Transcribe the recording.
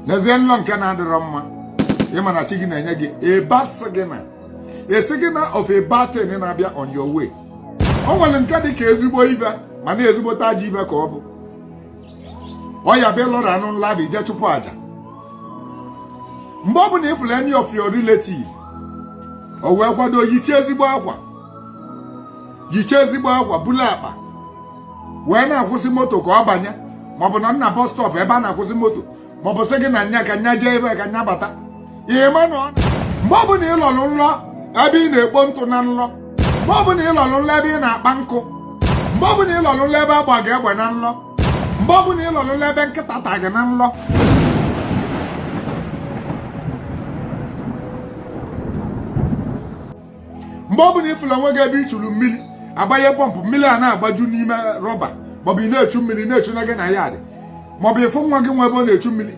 N'ezie, nlọ nke na-adịrọ mma, ịma na chi gị na-enye gị a bad signal, a signal of a bad thing na-abịa on your way. O nwere nke dị ka ezigbo ive, mana ezigbote ajọ ive ka ọ bụ. Ọ ya bịa lọrọ anụ nla bụ ije chụpụ aja. Mgbe ọ bụla ị fụrụ any of your relative, o wee kwado yichie ezigbo akwa, yichie ezigbo akwa, bulu akpa wee na-akwụsị moto ka ọ banye, maọbụ na nna bus stop ebe a na-akwụsị moto, maọbụ sị gị na nya ka nya jee ebe ka nya bata, ihe ma na mgbe ọ bụla ị lọrọ nlọ ebe ị na-ekpo ntụ na nlọ, mgbe ọ bụla ị lọrọ nlọ ebe ị na-akpa nkụ, mgbe ọ bụla ị lọrọ nlọ ebe agba gị egbe na nlọ, mgbe ọ bụla ị lọrọ nlọ ebe nkịta ta gị na nlọ, mgbe ọ bụla ị fụrụ onwe gị ebe ị chụrụ mmiri, agbanye pọmpụ, mmiri a na-agbaju n'ime rọba, maọbụ ị na-echu mmiri na-echu na gị na ya dị, maọbụ ịfụ nwa gị nwa ebe ọ na-echu mmiri.